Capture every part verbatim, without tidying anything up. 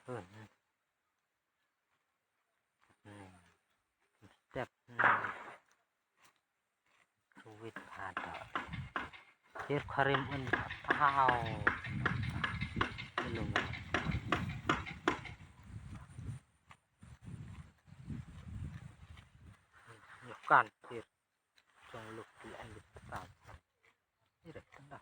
Step. Wit hada. Kir kharim un tau. Ilung. Yukan kir. Jong luk ki an lit tau. Ira tanda.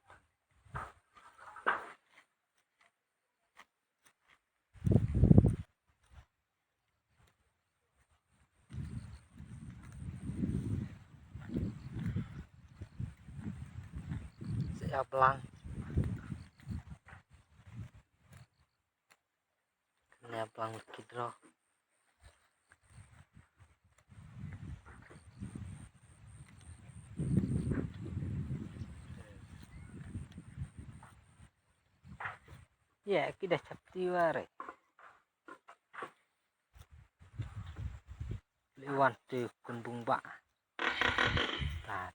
Sa ïa blang. Kane blang lucky draw. Ïa, ki da chapti ware. Li wan te kun bung ba. Tat.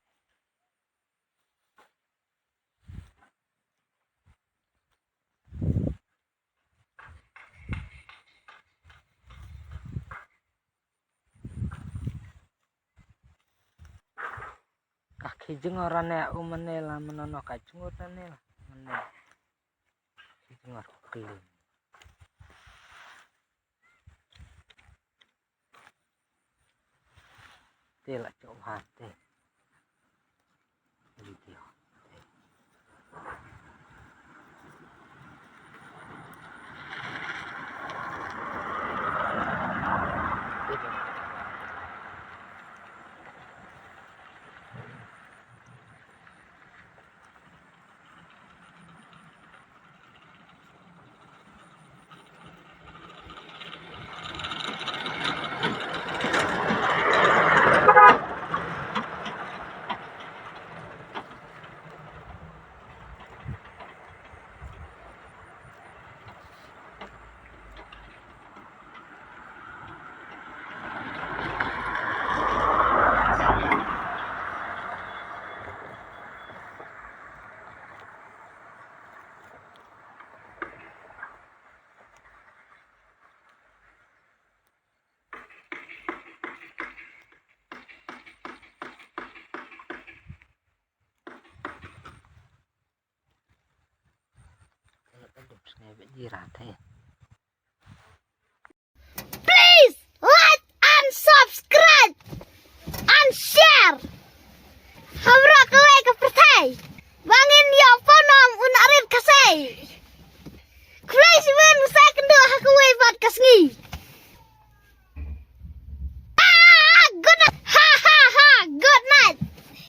Ka ki jingor ane u mane la manono ka jingor ane la mane. Ki jingor klim. Te la chok ha te. Video. Please like and subscribe and share. Hamra ka lai ka pyrthai. Ba ngin ïa pawnam un arit ka sei. Khublei shibun.